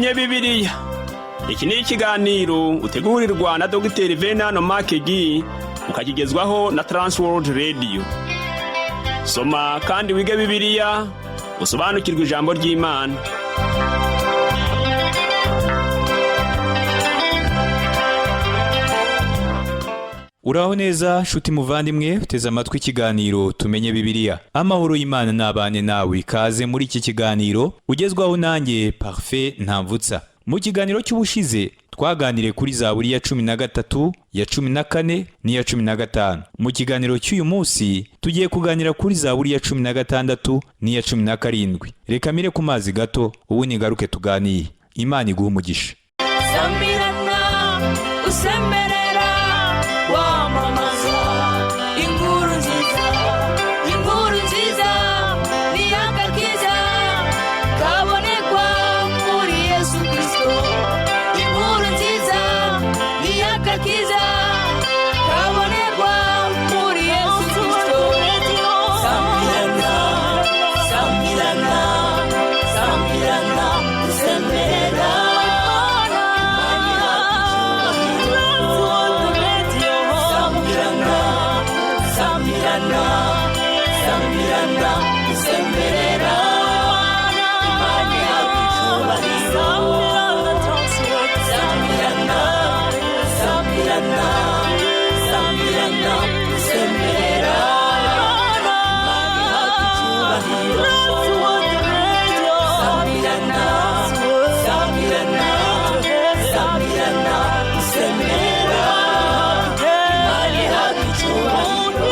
Tumenye Bibiliya. Iki ni ikiganiro utegurirwa na Dogiteri Venano Makegi, ukakigezwaho na Transworld Radio. Soma kandi wige Bibiliya, usobanukirwe ijambo ry'Imana. Uraho neza nshuti muvandimwe, uteze amatwi ikiganiro Tumenye Bibiliya. Amahoro y'Imana n'abane nawe. Ikaze muri iki kiganiro ugezwaho nanjye Parfait Ntamvutsa. Mu kiganiro cy'ubushize twaganiriye kuri Zaburi ya 13, ya 14 n'iya 15. Mu kiganiro cy'uyu munsi tugiye kuganira kuri Zaburi ya 16 n'iya 17. Reka mire ku mazi gato, ubundi ngaruke tuganire. Imana iguhe umugisha. Samirana usemerera, wamamaza inkuru nziza, inkuru nziza ni agakiza kabonekwa muri Yesu Kristo. Inkuru nziza ni agakiza kabonekwa muri Yesu Kristo. Samirana, samirana, samirana usemerera. Samirana, samirana, samirana usemerera. Imana ihabwa icyubahiro. Samirana, samirana, samirana usemerera. Imana ihabwa icyubahiro. Samirana, samirana, samirana usemerera. Imana ihabwa icyubahiro.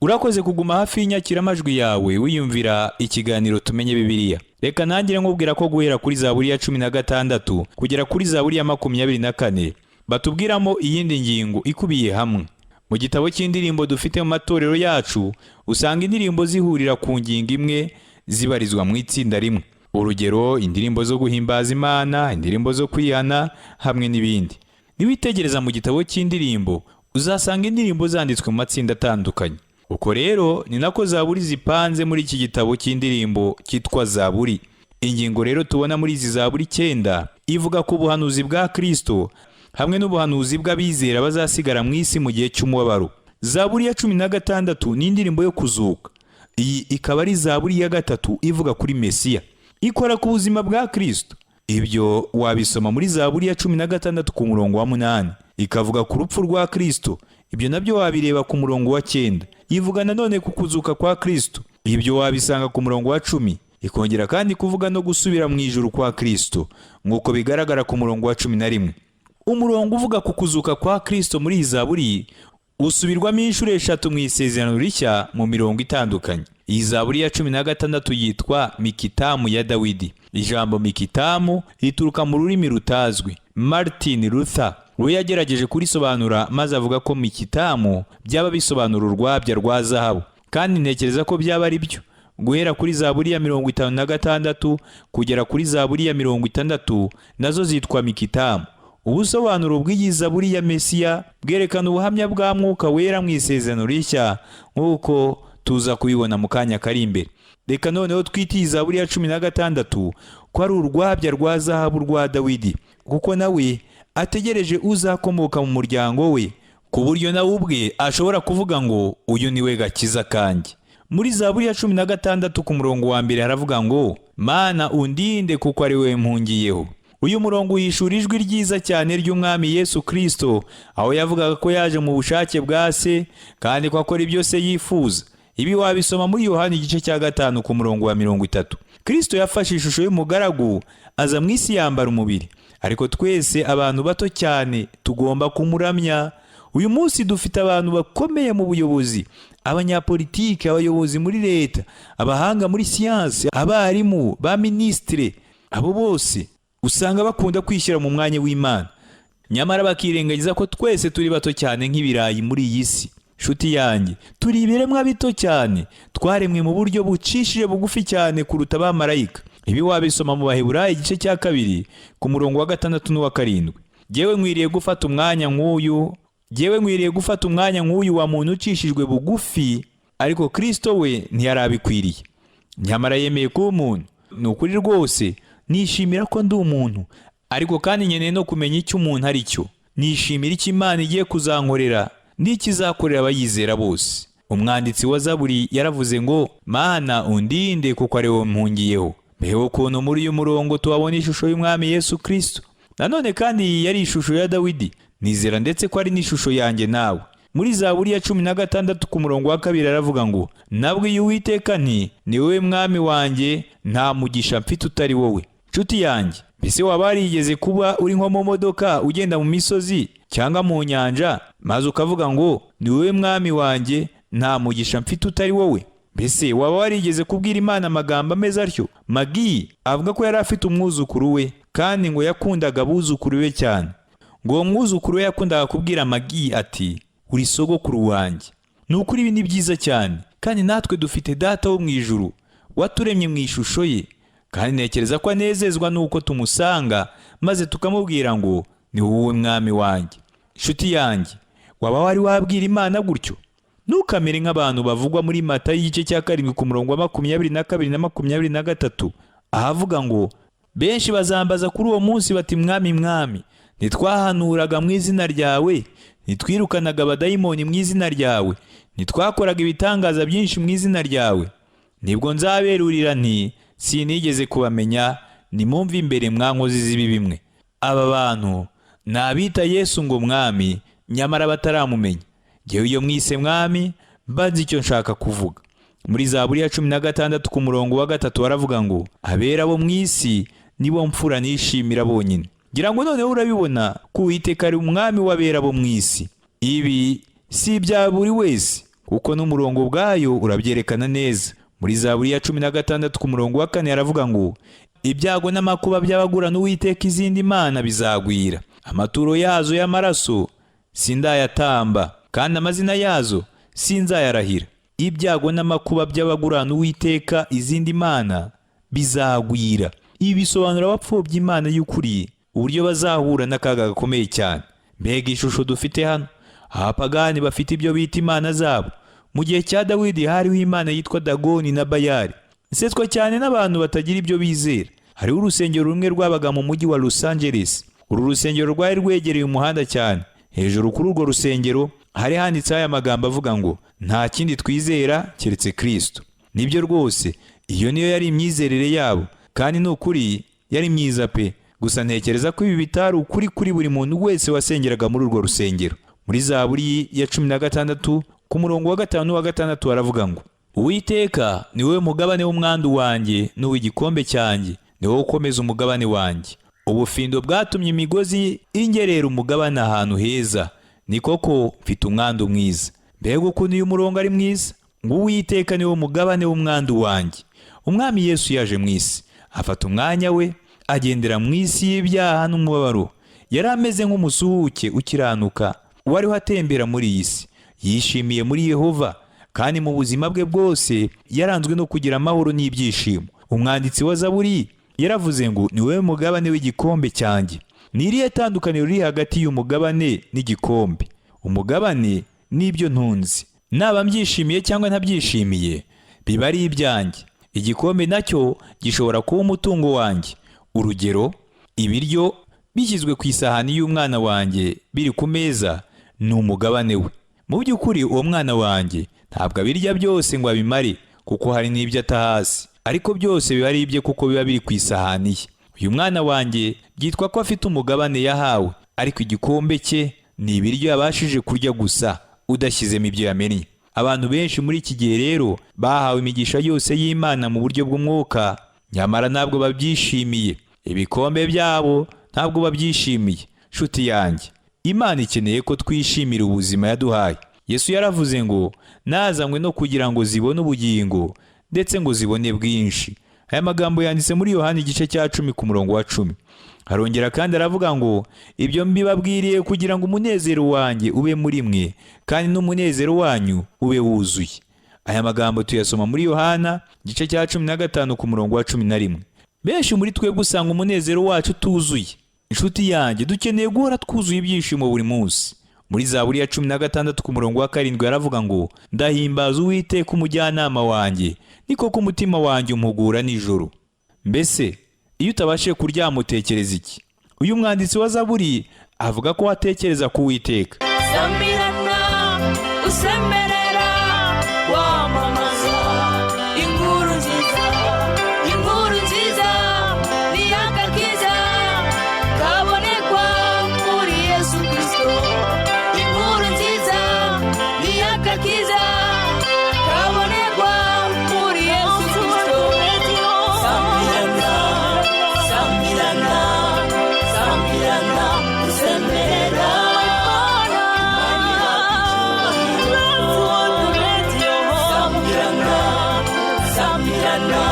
Urakoze kuguma hafi y'inyakiramajwi yawe wiyumvira ikiganiro Tumenye Bibiliya. Reka ntangire nkubwira ko guhera kuri Zaburi ya 16 kugera kuri Zaburi ya 24 batubwiramo iyindi ngingo ikubiye hamwe. Mu gitabo cy'indirimbo dufite mu matorero yacu usanga indirimbo zihurira ku ngingo imwe, zibarizwa mu itsinda rimwe. Urugero, indirimbo zo guhimbaza Imana, indirimbo zo kwihana hamwe n'ibindi. Niwitegereza mu gitabo cy'indirimbo uzasanga indirimbo zanditswe mu matsinda atandukanye. Uko rero ni nako Zaburi zipanze muri iki gitabo cy'indirimbo cyitwa Zaburi. Ingingo rero tubona muri izi Zaburi 9 ivuga ku buhanuzi bwa Kristo hamwe n'ubuhanuzi bw'abizera bazasigara mu isi mu gihe cy'umubabaro. Zaburi ya 16 ni indirimbo yo kuzuka. Iyi ikaba ari Zaburi ya 3 ivuga kuri Mesiya, ikora ku buzima bwa Kristo. Ibyo wabisoma muri Zaburi ya 16 ku murongo wa 8. Ikavuga ku rupfu rwa Kristo. Ibyo nabyo wabireba ku murongo wa 9. Ivuga nanone ku kuzuka kwa Kristo. Ibyo wabisanga ku murongo wa 10. Ikongera kandi kuvuga no gusubira mu ijuru kwa Kristo, nk'uko bigaragara ku murongo wa 11. Umurongo uvuga ku kuzuka kwa Kristo muri iyi Zaburi usubirwamo inshuro 3 mu Isezerano Rishya mu mirongo itandukanye. Iyi Zaburi ya 16 yitwa Mikitamu ya Dawidi. Ijambo Mikitamu rituruka mu rurimi rutazwi. Martin Luther we yagerageje kurisobanura maze avuga ko Mikitamu byaba bisobanura urwabya rwa zahabu, kandi ntekereza ko byaba ari byo. Guhera kuri Zaburi ya 56 kugera kuri Zaburi ya 60 nazo zitwa Mikitamu. Ubusobanuro bw'iyi Zaburi ya Mesiya bwerekana ubuhamya bwa Mwuka Wera mu Isezerano Rishya, nk'uko tuza kubibona mu kanya kari imbere. Reka noneho twite iyi Zaburi ya 16 ko ari urwabya rwa zahabu rwa Dawidi, kuko nawe ategereje uzakomoka mu muryango we, ku buryo nawe ubwe ashobora kuvuga ngo uyu ni we gakiza kanjye. Muri Zaburi ya 16 ku murongo wa 1 haravuga ngo Mana undinde kuko ari wowe mpungiyeho. Uyu murongo uhishura ijwi ryiza cyane ry'Umwami Yesu Kristo, aho yavugaga ko yaje mu bushake bwa Se kandi ko akora ibyo Se yifuza. Ibi wabisoma muri Yohani igice cya 5 ku murongo wa 30. Kristo yafashe ishusho y'umugaragu aza mu isi yambara umubiri, ariko twese abantu bato cyane tugomba kumuramya. Uyu munsi dufite abantu bakomeye mu buyobozi, abanyapolitiki, abayobozi muri leta, abahanga muri siyansi, abarimu, ba minisitire. Abo bose usanga bakunda kwishyira mu mwanya w'Imana, nyamara bakirengagiza ko twese turi bato cyane nk'ibirayi muri iyi si. Nshuti yanjye, turi ibiremwa bito cyane, twaremwe mu buryo bucishije bugufi cyane kuruta abamarayika. Ibi wabisoma mu Baheburayo igice cya 2 ku murongo wa 6 n'uwa 7. Jyewe nkwiriye gufata umwanya nk'uyu, jyewe nkwiriye gufata umwanya nk'uyu wa muntu ucishijwe bugufi, ariko Kristo we ntiyarabikwiriye, nyamara yemeye kuba umuntu. Ni ukuri rwose Nishimira ko ndi umuntu, ariko kandi nkeneye no kumenya icyo umuntu ari cyo. Nishimira icyo Imana igiye kuzankorera n'ikizakorera abayizera bose. Umwanditsi wa Zaburi yaravuze ngo: "Mana, undinde, kuko ari wowe mpungiyeho." Mbega ukuntu muri uyu murongo tuhabona ishusho y'Umwami Yesu Kristo! Nanone kandi iyi yari ishusho ya Dawidi, nizera ndetse ko ari n'ishusho yanjye nawe. Muri Zaburi ya 16 ku murongo wa 2 aravuga ngo: "Nabwiye Uwiteka nti: 'Ni wowe Mwami wanjye, nta mugisha mfite utari wowe.'" Nshuti yanjye, mbese waba warigeze kuba uri nko mu modoka ugenda mu misozi cyangwa mu nyanja, maze ukavuga ngo: "Ni wowe Mwami wanjye, nta mugisha mfite utari wowe"? Mbese waba warigeze kubwira Imana amagambo ameze atyo? Magi avuga ko yari afite umwuzukuru we, kandi ngo yakundaga abuzukuru be cyane. Ngo uwo mwuzukuru we yakundaga kubwira Magi ati: "Uri sogokuru wanjye." Ni ukuri ibi ni byiza cyane, kandi natwe dufite Data wo mu ijuru waturemye mu ishusho ye, kandi ntekereza ko anezezwa n'uko tumusanga maze tukamubwira ngo: "Ni wowe Mwami wanjye." Inshuti yanjye, waba wari wabwira Imana gutyo? Ntukamere nk'abantu bavugwa muri Matayo igice cya 7 ku murongo wa 22 na 23, ahavuga ngo: "Benshi bazambaza kuri uwo munsi bati: 'Mwami, Mwami, ntitwahanuraga mu izina ryawe? Ntitwirukanaga abadayimoni mu izina ryawe? Ntitwakoraga ibitangaza byinshi mu izina ryawe?' Nibwo nzaberurira nti: 'Sinigeze kubamenya, nimumve imbere, mwa nkozi z'ibibi mwe.'" Aba bantu ni abita Yesu ngo Mwami, nyamara bataramumenya. Ngewe iyo mwise Mwami, mba nzi icyo nshaka kuvuga. Muri Zaburi ya 16 ku murongo wa 3 baravuga ngo: "Abera bo mu isi nibo mfura nishimira bonyine." Ngira ngo noneho urabibona ko Uwiteka ari Umwami w'abera bo mu isi. Ibi si ibya buri wese, kuko n'umurongo ubwayo urabyerekana neza. Muri Zaburi ya 16 ku murongo wa 4 aravuga ngo: "Ibyago n'amakuba by'abagurana Uwiteka izindi mana bizagwira. Amaturo yazo y'amaraso sindayatamba, kandi amazina yazo sinzayarahira." Ibyago n'amakuba by'abagurana Uwiteka izindi mana bizagwira. Ibi bisobanura abapfobya Imana y'ukuri, uburyo bazahura n'akaga gakomeye cyane. Mbega ishusho dufite hano! Abapagani bafite ibyo bita imana zabo. Mu gihe cya Dawidi hariho imana yitwa Dagoni na Bayali, nsetswa cyane n'abantu batagira ibyo bizera. Hariho urusengero rumwe rwabaga mu mujyi wa Los Angeles. Uru rusengero rwari rwegereye umuhanda cyane. Hejuru kuri urwo rusengero hari handitseho aya magambo avuga ngo: "Nta kindi twizera keretse Kristo." Nibyo rwose, iyo niyo yari imyizerere yabo, kandi ni ukuri yari myiza pe. Gusa ntekereza ko ibi bitari ukuri kuri buri muntu wese wasengeraga muri urwo rusengero. Muri Zaburi ya 16 ku murongo wa 5 n'uwa 6 baravuga ngo: "Uwiteka ni wowe mugabane w'umwandu wanjye n'uw'igikombe cyanjye, ni wowe ukomeza umugabane wanjye. Ubufindo bwatumye imigozi ingerera umugabane ahantu heza, ni koko mfite umwandu mwiza." Mbega ukuntu uyu murongo ari mwiza, ngo: "Uwiteka ni wo mugabane w'umwandu wanjye." Umwami Yesu yaje mu isi, afata umwanya we, agendera mu isi y'ibyaha n'umubabaro. Yari ameze nk'umusuhuke ukiranuka wariho atembera muri iyi si. Yishimiye muri Yehova, kandi mu buzima bwe bwose yaranzwe no kugira amahoro n'ibyishimo. Umwanditsi wa Zaburi yaravuze ngo: "Ni wowe mugabane w'igikombe cyanjye." Ni irihe tandukaniro riri hagati y'umugabane n'igikombe? Umugabane n'ibyo ntunze, naba mbyishimiye cyangwa ntabyishimiye, biba ari ibyanjye. Igikombe nacyo gishobora kuba umutungo wanjye. Urugero, ibiryo bishyizwe ku isahani y'umwana wanjye biri ku meza ni umugabane we. Mu by'ukuri uwo mwana wanjye ntabwo abirya byose ngo abimare, kuko hari n'ibyo atahazi, ariko byose biba ari ibye kuko biba biri ku isahani ye. Uyu mwana wanjye byitwa ko afite umugabane yahawe, ariko igikombe cye ni ibiryo yabashije kurya gusa, udashyizemo ibyo yamennye. Abantu benshi muri iki gihe rero bahawe imigisha yose y'Imana mu buryo bw'umwuka, nyamara ntabwo babyishimiye. Ibikombe byabo ntabwo babyishimiye. Nshuti yanjye, Imana ikeneye ko twishimira ubuzima yaduhaye. Yesu yaravuze ngo: "Nazanywe no kugira ngo zibone ubugingo, ndetse ngo zibone bwinshi." Aya magambo yanditse muri Yohani igice cya 10 ku murongo wa 10. Arongera kandi aravuga ngo: "Ibyo mbibabwiriye kugira ngo umunezero wanjye ube muri mwe, kandi n'umunezero wanyu ube wuzuye." Aya magambo tuyasoma muri Yohana igice cya 15 ku murongo wa 11. Benshi muri twebwe usanga umunezero wacu utuzuye. Inshuti yanjye, dukeneye guhora twuzuye ibyishimo buri munsi. Muri Zaburi ya 16 ku murongo wa 7 yaravuga ngo: "Ndahimbaza Uwiteka umujyanama wanjye, ni koko umutima wanjye umpugura nijoro." Mbese Iyo utabashije kuryama utekereza iki? Uyu mwanditsi wa Zaburi avuga ko atekereza ku Uwiteka. Samirana usemerera wamamaza inkuru nziza, inkuru nziza ni agakiza kabonekwa muri Yesu Kristo. Inkuru nziza ni agakiza kabonekwa muri Yesu Kristo. Samirana, samirana, samirana usemerera. Samirana, samirana,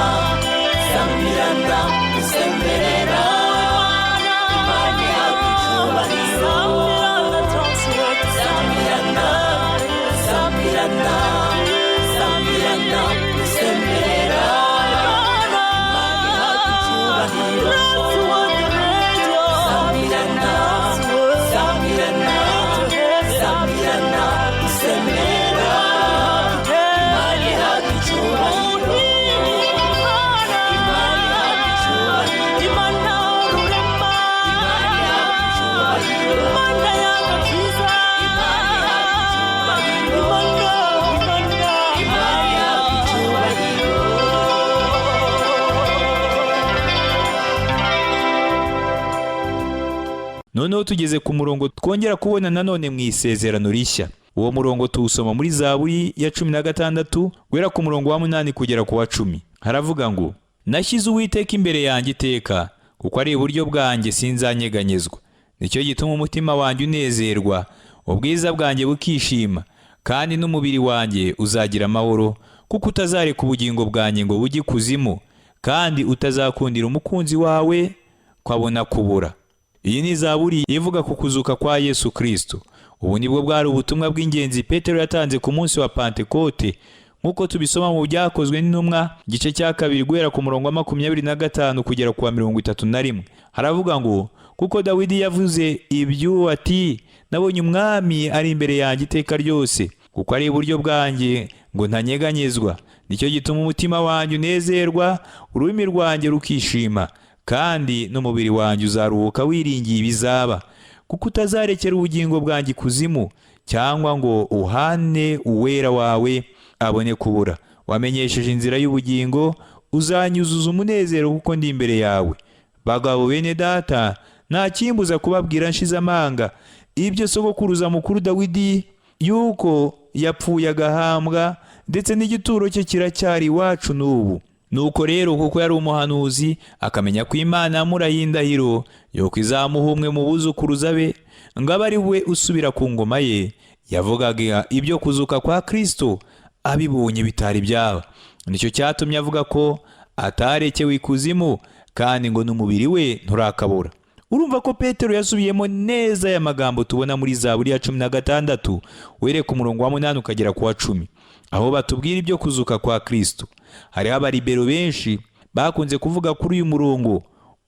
samirana usemerera. Imana ihabwa icyubahiro. Samirana, samirana, samirana usemerera. Imana ihabwa icyubahiro. Samirana, samirana, samirana usemerera. Imana ihabwa icyubahiro. Imana ihabwa icyubahiro. Imana ihabwa icyubahiro. Imana ihabwa icyubahiro. Imana ihabwa icyubahiro. Noneho tugeze ku murongo twongera kubona nanone mu Isezerano Rishya. Uwo murongo tuwusoma muri Zaburi ya 16 guhera ku murongo wa 8 kugera ku wa 10. Haravuga ngo: Nashyize Uwiteka imbere yanjye iteka, kuko ari iburyo bwanjye sinzanyeganyezwa. Nicyo gituma umutima wanjye unezerwa, ubwiza bwanjye bukishima, kandi n'umubiri wanjye uzagira amahoro, kuko utazareka ubugingo bwanjye ngo bujye ikuzimu, kandi utazakundira umukunzi wawe ko abona kubura. Iyi ni Zaburi ivuga ku kuzuka kwa Yesu Kristo. Ubu nibwo bwari ubutumwa bw'ingenzi Petero yatanze ku munsi wa Pantekote, nk'uko tubisoma mu Byakozwe n'Intumwa igice cya 2 guhera ku murongo wa 25 kugera ku wa 31. Haravuga ngo: kuko Dawidi yavuze iby'uwo ati, nabonye umwami ari imbere yanjye iteka ryose, kuko ari iburyo bwanjye ngo ntanyeganyezwa. Nicyo gituma umutima wanjye unezerwa, ururimi rwanjye rukishima, kandi n'umubiri wanjye uzaruhuka wiringiye ibizaba, kuko utazarekera ubugingo bwanjye ikuzimu, cyangwa ngo uhane uwera wawe abone kubura. Wamenyesheje inzira y'ubugingo, uzanyuzuza umunezero kuko ndi imbere yawe. Bagabo bene data, nta kimbuza kubabwira nshize amanga ibyo sogokuruza mukuru Dawidi, yuko yapfuye agahambwa, ndetse n'igituro cye kiracyari iwacu n'ubu. Nuko rero kuko yari umuhanuzi, akamenya ko Imana yamurahiye indahiro yuko izamuha umwe mu buzukuruza be, ngo abe ari we usubira ku ngoma ye, yavugaga ibyo kuzuka kwa Kristo abibonye bitari byaba. Nicyo cyatumye avuga ko atarekewe ikuzimu, kandi ngo n'umubiri we nturakabura. Urumva ko Petero yasubiyemo neza aya magambo tubona muri Zaburi ya 16, wereka umurongo wa 8 ukagera ku wa 10, aho batubwira ibyo kuzuka kwa Kristo. Hariho abaribero benshi bakunze kuvuga kuri uyu murongo.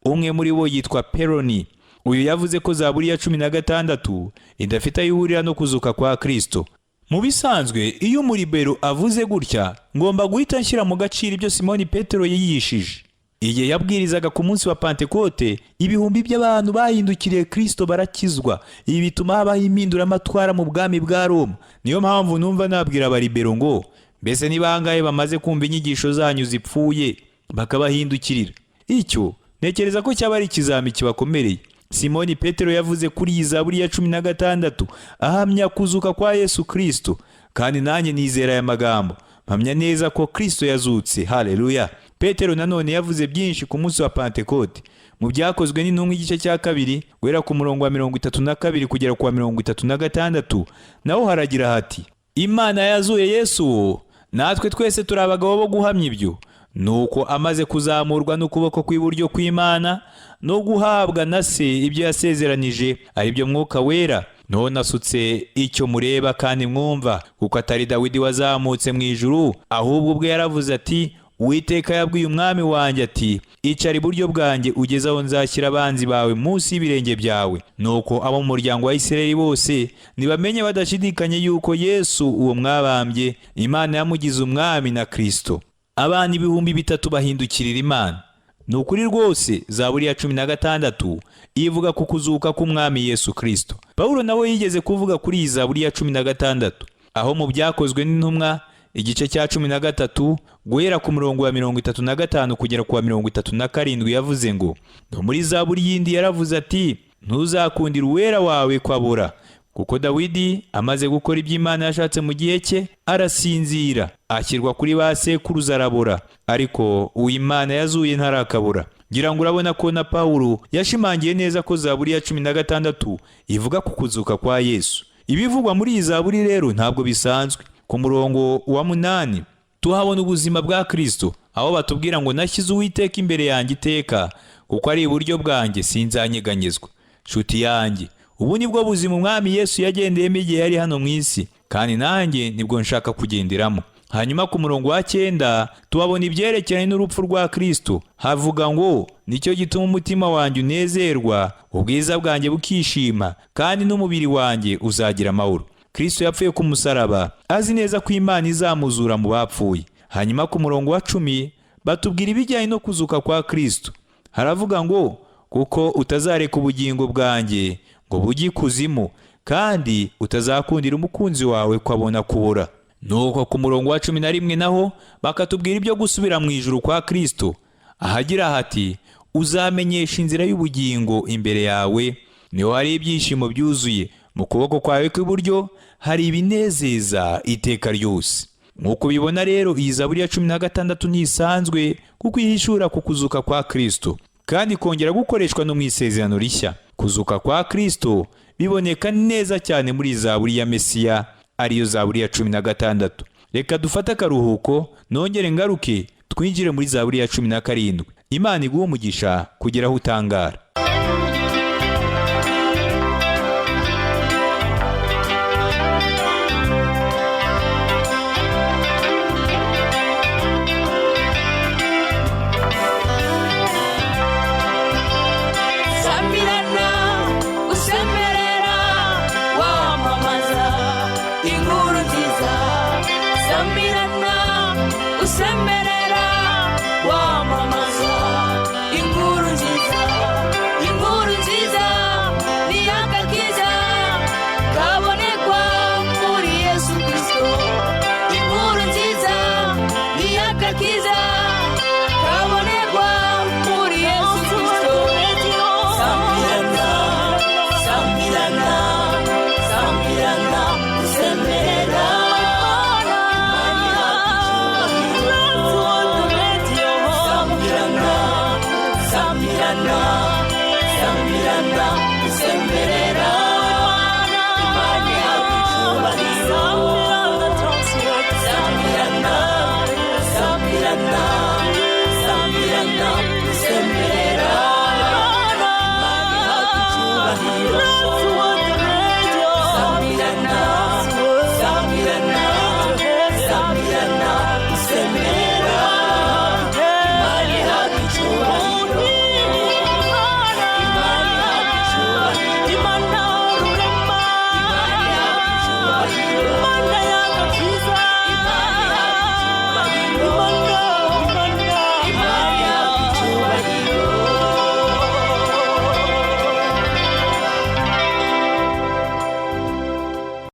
Umwe muri bo yitwa Peroni. Uyu yavuze ko Zaburi ya 16 idafite aho ihurira no kuzuka kwa Kristo. Mu bisanzwe iyo umuribero avuze gutya, ngomba guhita nshyira mu gaciro ibyo Simoni Petero yiyishije. Igihe yabwirizaga ku munsi wa Pantekote, ibihumbi by'abantu bahindukiriye Kristo barakizwa. Ibi bituma habaho impinduramatwara mu bwami bwa Roma. Niyo mpamvu numva nabwira abaribero ngo: mbese ni bangahe bamaze kumva inyigisho zanyu zipfuye bakabahindukirira? Icyo ntekereza ko cyaba ari ikizami kibakomereye. Simoni Petero yavuze kuri iyi Zaburi ya 16 ahamya kuzuka kwa Yesu Kristo, kandi nanjye nizera aya magambo, mpamya neza ko Kristo yazutse. Haleluya. Petero nanone yavuze byinshi ku munsi wa Pantekote. Mu Byakozwe n'Intumwa igice cya 2 guhera ku murongo wa 32 kugera ku wa 36, naho haragira hati: Imana yazuye Yesu, natwe twese turi abagabo bo guhamya ibyo. Nuko amaze kuzamurwa n'ukuboko kw'iburyo kw'Imana no guhabwa na se ibyo yasezeranije, ari byo Mwuka Wera, none asutse icyo mureba kandi mwumva, kuko atari Dawidi wazamutse mu ijuru, ahubwo ubwe yaravuze ati: Uwiteka yabwiye umwami wanjye ati, icara iburyo bwanjye ugeze aho nzashyira abanzi bawe munsi y'ibirenge byawe. Nuko abo mu muryango wa Isirayeli bose nibamenye badashidikanye yuko Yesu uwo mwabambye, Imana yamugize umwami na Kristo. Abantu 3000 bahindukirira Imana. Ni ukuri rwose, Zaburi ya 16 ivuga ku kuzuka k'Umwami Yesu Kristo. Pawulo nawe yigeze kuvuga kuri iyi Zaburi ya 16, aho mu Byakozwe n'Intumwa igice cya 13 guhera ku murongo wa 35 kugera ku wa 37 yavuze ngo: "No muri Zaburi yindi yaravuze ati: Ntuzakundira Uwera wawe kwabora, kuko Dawidi amaze gukora ibyo Imana yashatse mu gihe cye, arasinzira, ashyirwa kuri ba sekuruza, arabora; ariko uwo Imana yazuye ntarakabura." Ngira ngo urabona ko na Pawulo yashimangiye neza ko Zaburi ya 16 ivuga ku kuzuka kwa Yesu. Ibivugwa muri iyi zaburi rero ntabwo bisanzwe. Ku murongo wa 8 tuhabona ubuzima bwa Kristo, aho batubwira ngo: "Nashyize Uwiteka imbere yanjye iteka, kuko ari iburyo bwanjye sinzanyeganyezwa." Nshuti yanjye, ubu nibwo buzima Umwami Yesu yagendeyemo igihe yari hano mu isi, kandi nanjye nibwo nshaka kugenderamo. Hanyuma ku murongo wa 9 tuhabona ibyerekeranye n'urupfu rwa Kristo. Havuga ngo: "Nicyo gituma umutima wanjye unezerwa, ubwiza bwanjye bukishima, kandi n'umubiri wanjye uzagira amahoro." Kristo yapfuye ku musaraba azi neza ko Imana izamuzura mu bapfuye. Hanyuma ku murongo wa 10 batubwira ibijyanye no kuzuka kwa Kristo. Haravuga ngo: "Kuko utazareka ubugingo bwanjye ngo bujye ikuzimu, kandi utazakundira umukunzi wawe ko abona kubura." Nuko ku murongo wa 11 naho bakatubwira ibyo gusubira mu ijuru kwa Kristo, ahagira hati: "Uzamenyesha inzira y'ubugingo, imbere yawe niho hari ibyishimo byuzuye, mu kuboko kwawe kw'iburyo hari ibinezeza iteka ryose." Nk'uko ubibona rero, iyi Zaburi ya 16 ntisanzwe, kuko ihishura ku kuzuka kwa Kristo, kandi ikongera gukoreshwa no mu Isezerano Rishya. Kuzuka kwa Kristo biboneka neza cyane muri Zaburi ya Mesiya, ariyo Zaburi ya 16. Reka dufate akaruhuko, nongere ngaruke twinjire muri Zaburi ya 17. Imana iguhe umugisha kugera aho utangara. Samirana usemerera, wamamaza inkuru nziza. Samirana usemerera, wamamaza inkuru nziza. Inkuru nziza ni agakiza kabonekwa muri Yesu Kristo. Inkuru nziza ni agakiza kabonekwa muri Yesu Kristo. Samirana, samirana, samirana usemerera. Samirana, samirana, samirana usemerera. Imana ihabwa icyubahiro. Samirana, samirana, samirana usemerera. Imana ihabwa icyubahiro. Samirana, samirana, samirana usemerera. Imana ihabwa icyubahiro. Imana ihabwa icyubahiro. Imana ihabwa icyubahiro. Imana ihabwa icyubahiro. Imana ihabwa icyubahiro.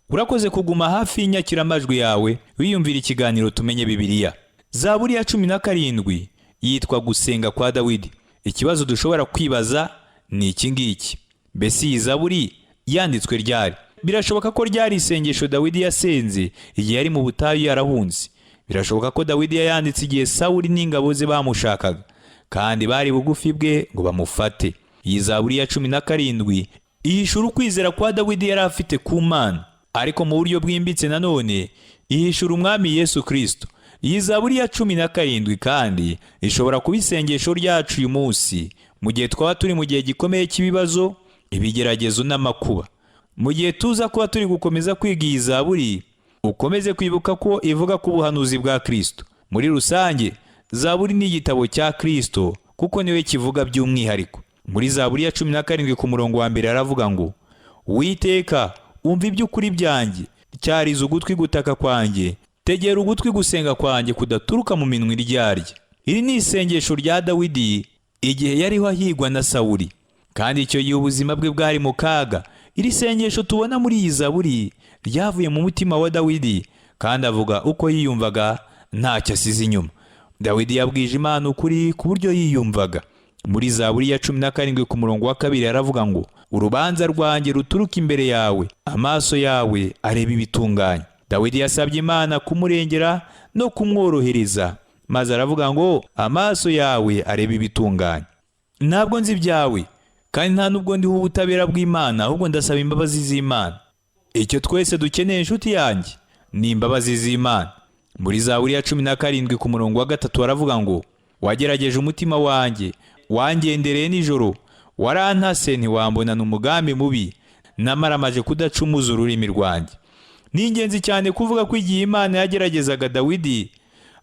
Urakoze kuguma hafi y'inyakiramajwi yawe wiyumvira ikiganiro Tumenye Bibiliya. Zaburi ya 17 yitwa Gusenga kwa Dawidi. Ikibazo dushobora kwibaza ni iki ngiki: mbese iyi zaburi yanditswe ryari? Birashoboka ko ryari isengesho Dawidi yasenze igihe yari mu butayu yarahunze. Birashoboka ko Dawidi yayanditse igihe Sawuli n'ingabo ze bamushakaga kandi bari bugufi bwe ngo bamufate. Iyi zaburi ya 17 ihishura ukwizera kwa Dawidi yari afite ku Mana, ariko mu buryo bwimbitse nanone ihishura Umwami Yesu Kristo. Iyi zaburi ya 17 kandi ishobora kuba isengesho ryacu uyu munsi, mu gihe twaba turi mu gihe gikomeye cy'ibibazo, ibigeragezo n'amakuba. Mu gihe tuza kuba turi gukomeza kwiga iyi zaburi, ukomeze kwibuka ko ivuga ku buhanuzi bwa Kristo. Muri rusange, zaburi ni igitabo cya Kristo, kuko niwe kivuga by'umwihariko. Muri Zaburi ya 17 ku murongo wa 1 aravuga ngo: "Uwiteka, umva iby'ukuri byanjye, cyariza ugutwi gutaka kwanjye, tegera ugutwi gusenga kwanjye kudaturuka mu minwa iryarya." Iri ni isengesho rya Dawidi. Igihe yariho ahigwa na Sawuli, kandi icyo gihe ubuzima bwe bwari mu kaga. Iri sengesho tubona muri iyi zaburi ryavuye mu mutima wa Dawidi, kandi avuga uko yiyumvaga ntacyo asize inyuma. Dawidi yabwije Imana ukuri ku buryo yiyumvaga. Muri Zaburi ya 17 ku murongo wa 2 aravuga ngo: urubanza rwanjye ruturuka imbere yawe, amaso yawe areba ibitunganye. Dawidi yasabye Imana kumurengera no kumworohereza, maze aravuga ngo: amaso yawe areba ibitunganye. Ntabwo nzi ibyawe, kandi nta nubwo ndiho ubutabera bw'Imana, ahubwo ndasaba imbabazi z'Imana. Icyo twese dukeneye, inshuti yanjye, ni imbabazi z'Imana. Muri Zaburi ya 17 ku murongo wa 3 aravuga ngo: wagerageje umutima wanjye, wangendereye nijoro, warantase ntiwambonana umugambi mubi, namaramaje kudacumuza ururimi rwanjye. Ni ingenzi cyane kuvuga ko igihe Imana yageragezaga Dawidi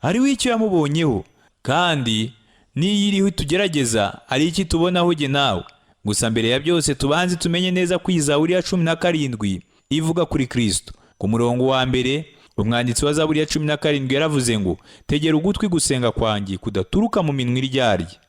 hariho icyo yamubonyeho, kandi n'iyo iriho itugerageza hari icyo itubonaho jye nawe. Gusa mbere ya byose tubanze tumenye neza ko iyi Zaburi ya 17 ivuga kuri Kristo. Ku murongo wa 1 umwanditsi wa Zaburi ya 17 yaravuze ngo: tegera ugutwi gusenga kwanjye kudaturuka mu minwa iryarya.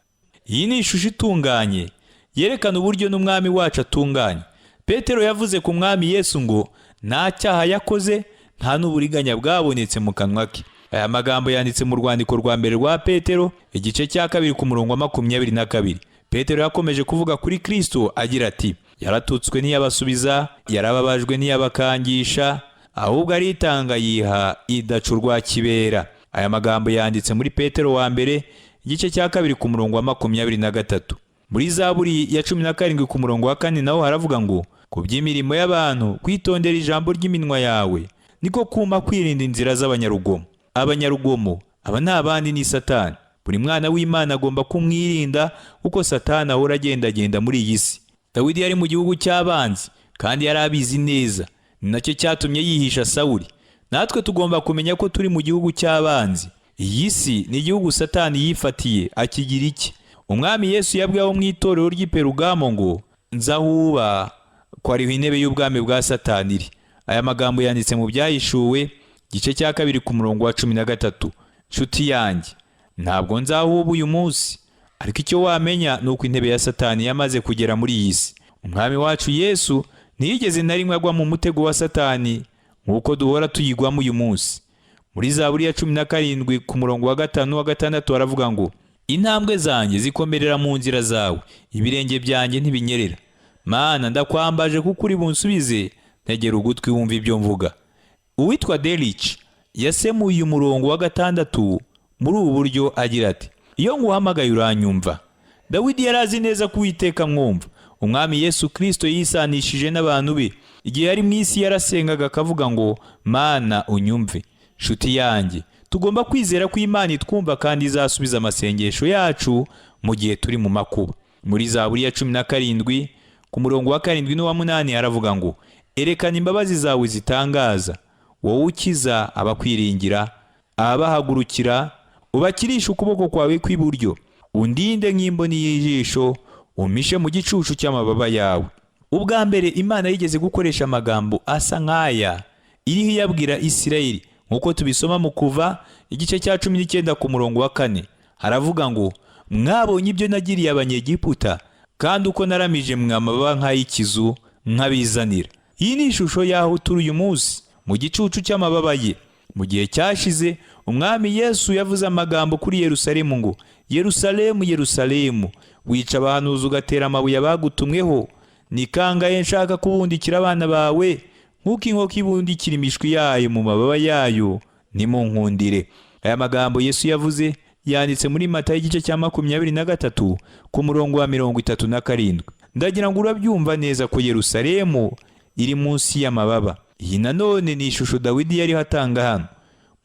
Iyi ni ishusho itunganye yerekana uburyo n'umwami wacu atunganye. Petero yavuze ku mwami Yesu ngo nta cyaha yakoze, nta n'uburiganya bwabonetse mu kanwa ke. Aya magambo yanditse mu rwandiko rwa mbere rwa Petero igice cya 2 ku murongo wa 22. Petero yakomeje kuvuga kuri Kristo agira ati: yaratutswe ntiyabasubiza, yarababajwe ntiyabakangisha, ahubwo aritanga yiha idacurwa kibera. Aya magambo yanditse muri Petero wa mbere igice cya 2 ku murongo wa 23. Muri Zaburi ya 17 ku murongo wa 4 naho haravuga ngo: ku by'imirimo y'abantu kwitondera ijambo ry'iminwa yawe niko kuma kwirinda inzira z'abanyarugomo. Abanyarugomo aba nta bandi ni Satani. Buri mwana w'Imana agomba kumwirinda kuko Satani ahora agendagenda muri iyi si. Dawidi yari mu gihugu cy'abanzi kandi yari abizi neza, ni nacyo cyatumye yihisha Sawuli. Natwe tugomba kumenya ko turi mu gihugu cy'abanzi. Iyi si ni igihugu Satani yifatiye akigira iki. Umwami Yesu yabwiye abo mu itorero ry'i Perugamo ngo: nzahuba ko ariho intebe y'ubwami bwa Satani iri. Aya magambo yanditse mu Byahishuwe igice cya 2 ku murongo wa 13. Nshuti yanjye, ntabwo nzahuba uyu munsi, ariko icyo wamenya ni uko intebe ya Satani yamaze kugera muri iyi si. Umwami wacu Yesu ntiyigeze na rimwe agwa mu mutego wa Satani nk'uko duhora tuyigwamo uyu munsi. Muri Zaburi ya 17 ku murongo wa 5 wa 6 aravuga ngo: intambwe zanjye zikomerera mu nzira zawe, ibirenge byanjye ntibinyerera. Mana, ndakwambaje kuko uri bunsubize, ntegera ugutwi wumva ibyo mvuga. Uwitwa Derich yasemuye umurongo wa 6 muri ubu buryo agira ati: iyo nguhamagaye uranyumva. Dawidi yari azi neza ko Uwiteka amwumva. Umwami Yesu Kristo yisanishije n'abantu be. Igihe yari mu isi yarasengaga akavuga ngo: Mana unyumve. Nshuti yanjye, tugomba kwizera ko Imana itwumva kandi izasubiza amasengesho yacu mu gihe turi mu makuba. Muri Zaburi ya 17 ku murongo wa 7 n'uwa 8 aravuga ngo: erekana imbabazi zawe zitangaza, wowe ukiza abakwiringira, abahagurukira, ubakirisha ukuboko kwawe kw'iburyo, undinde nk'imboni y'ijisho, umpishe mu gicucu cy'amababa yawe. Ubwa mbere Imana yigeze gukoresha amagambo asa nk'aya iriho iyabwira Isirayeli, nk'uko tubisoma mu Kuva igice cya 19 ku murongo wa 4. Haravuga ngo: mwabonye ibyo nagiriye Abanyegiputa, kandi uko naramije mwe amababa nk'ay'ikizu nkabizanira. Iyi ni ishusho y'aho turi uyu munsi, mu gicucu cy'amababa ye. Mu gihe cyashize Umwami Yesu yavuze amagambo kuri Yerusalemu ngo: Yerusalemu, Yerusalemu, wica abahanuzi ugatera amabuye abagutumweho, ni kangahe nshaka kubundikira abana bawe nk'uko inkoko ibundikira imishwi yayo mu mababa yayo, nimunkundire. Aya magambo Yesu yavuze yanditse muri Matayo igice cya 23 ku murongo wa 37. Ndagira ngo urabyumva neza ko Yerusalemu iri munsi y'amababa. Iyi nanone ni ishusho Dawidi yariho atanga hano.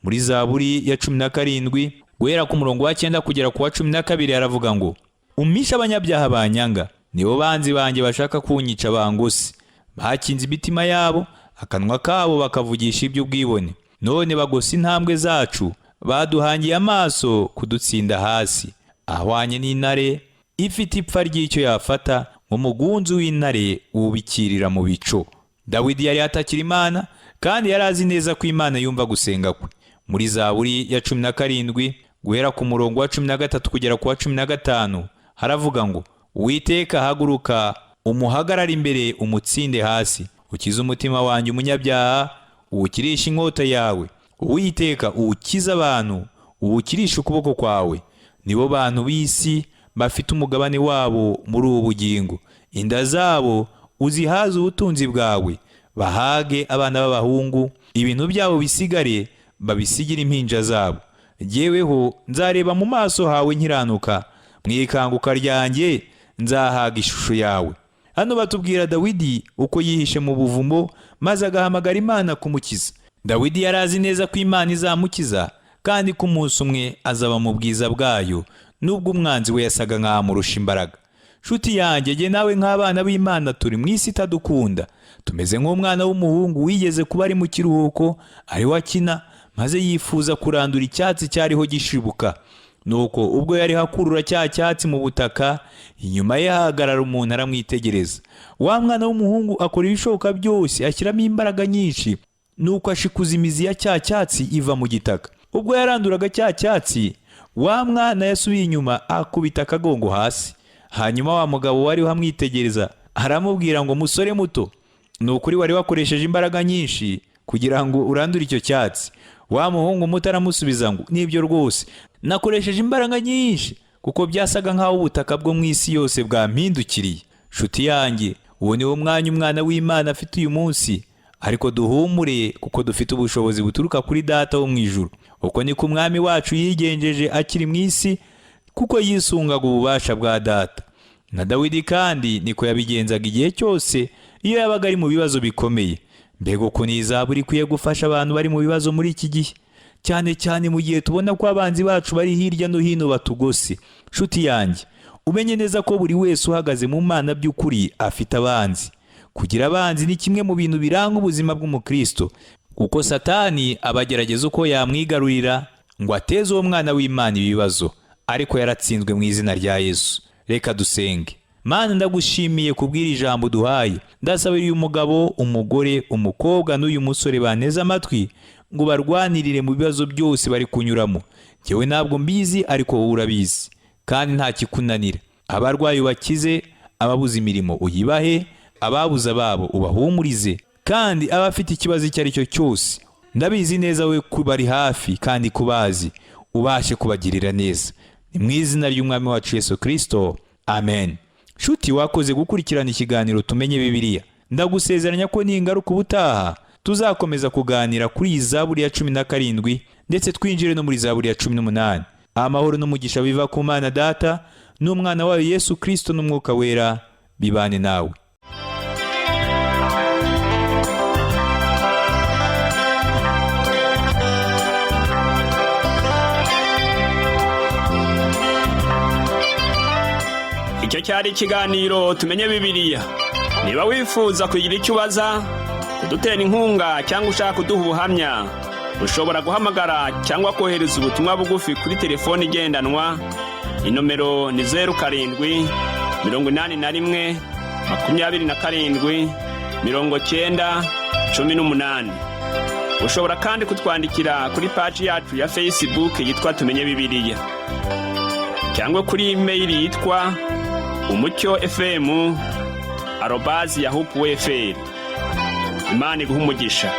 Muri Zaburi ya 17 guhera ku murongo wa 9 kugera ku wa 12 aravuga ngo: umpishe abanyabyaha banyanga, nibo banzi banjye bashaka kunyica bangose, bakinze imitima yabo, akanwa kabo bakavugisha iby'ubwibone, none bagose intambwe zacu, baduhangiye amaso kudutsinda hasi. Ahwanye n'intare ifite ipfa ry'icyo yafata, nk'umugunzu w'intare wubikirira mu bico. Dawidi yari atakira Imana, kandi yari azi neza ko Imana yumva gusenga kwe. Muri Zaburi ya 17 guhera ku murongo wa 13 kugera ku wa 15 Haravuga ngo: "Uwiteka, haguruka umuhagarare imbere, umutsinde hasi, ukize umutima wanjye umunyabyaha, uwukirishe inkota yawe. Uwiteka, uwukize abantu, uwukirishe ukuboko kwawe. Nibo bantu b'isi bafite umugabane wabo muri ubu bugingo. Inda zabo uzihaze ubutunzi bwawe, bahage abana b'abahungu, ibintu byabo bisigare babisigire impinja zabo. Jyeweho nzareba mu maso hawe nkiranuka, mu ikanguka ryanjye nzahaga ishusho yawe." Hano batubwira Dawidi uko yihishe mu buvumo maze agahamagara Imana kumukiza. Dawidi yari azi neza ko Imana izamukiza kandi ko umunsi umwe azaba mu bwiza bwayo, nubwo umwanzi we yasaga nk'aho amurusha imbaraga. Nshuti yanjye, jye nawe nk'abana b'Imana turi mu isi itadukunda. Tumeze nk'umwana w'umuhungu wigeze kuba ari mu kiruhuko ariwe akina, maze yifuza kurandura icyatsi cyariho gishibuka. Nuko ubwo yari akurura cya cyatsi mu butaka, inyuma ye hahagarara umuntu aramwitegereza. Wa mwana w'umuhungu akora ibishoboka byose, ashyiramo imbaraga nyinshi, nuko ashikuza imizi ya cya cyatsi iva mu gitaka. Ubwo yaranduraga cya cyatsi, wa mwana yasubiye inyuma akubita akagongo hasi. Hanyuma wa mugabo wari amwitegereza aramubwira ngo: "Musore muto, ni ukuri wari wakoresheje imbaraga nyinshi kugira ngo urandure icyo cyatsi." Wa muhungu muto aramusubiza ngo: "Nibyo rwose, nakoresheje imbaraga nyinshi kuko byasaga nk'aho ubutaka bwo mu isi yose bwampindukiriye." Nshuti yanjye, uwo ni wo mwanya umwana w'Imana afite uyu munsi, ariko duhumure kuko dufite ubushobozi buturuka kuri Data wo mu ijuru. Uko niko Umwami wacu yigenjeje akiri mu isi, kuko yisungaga ububasha bwa Data. Na Dawidi kandi niko yabigenzaga igihe cyose iyo yabaga ari mu bibazo bikomeye. Mbega ukuntu iyi zaburi ikwiye gufasha abantu bari mu bibazo muri iki gihe, cyane cyane mu gihe tubona ko abanzi bacu bari hirya no hino batugose. Nshuti yanjye, umenye neza ko buri wese uhagaze mu Mana by'ukuri afite abanzi. Kugira abanzi ni kimwe mu bintu biranga ubuzima bw'umukristo, kuko Satani abagerageza uko yamwigarurira ngo ateze uwo mwana w'Imana ibibazo, ariko yaratsinzwe mu izina rya Yesu. Reka dusenge. Mana, ndagushimiye kubw'iri ijambo duhaye. Ndasabira uyu mugabo, umugore, umukobwa n'uyu musore banteze amatwi ngo barwanirire mu bibazo byose bari kunyuramo. Njyewe ntabwo mbizi, ariko wowe urabizi kandi nta kikunanira. Abarwayi ubakize, ababuze imirimo uyibahe, ababuze ababo ubahumurize, kandi abafite ikibazo icyo ari cyo cyose, ndabizi neza we kubari hafi kandi kubazi, ubashe kubagirira neza. Ni mu izina ry'Umwami wacu Yesu Kristo, amen. Nshuti, wakoze gukurikirana ikiganiro Tumenye Bibiliya. Ndagusezeranya ko ningaruka ubutaha tuzakomeza kuganira kuri iyi zaburi ya 17, ndetse twinjire no muri zaburi ya 18. Amahoro n'umugisha biva ku Mana Data n'Umwana wayo Yesu Kristo n'Umwuka Wera bibane nawe. Icyo cyari ikiganiro Tumenye Bibiliya. Niba wifuza kugira icyo ubaza, kudutera inkunga cyangwa ushaka kuduha ubuhamya, ushobora guhamagara cyangwa kohereza ubutumwa bugufi kuri telefoni igendanwa. Inomero ni 0781 27 90 18. Ushobora kandi kutwandikira kuri paji yacu ya Facebook yitwa Tumenye Bibiliya, cyangwa kuri imeyili yitwa umucyofm@yahoo.fr. Imana iguhe umugisha.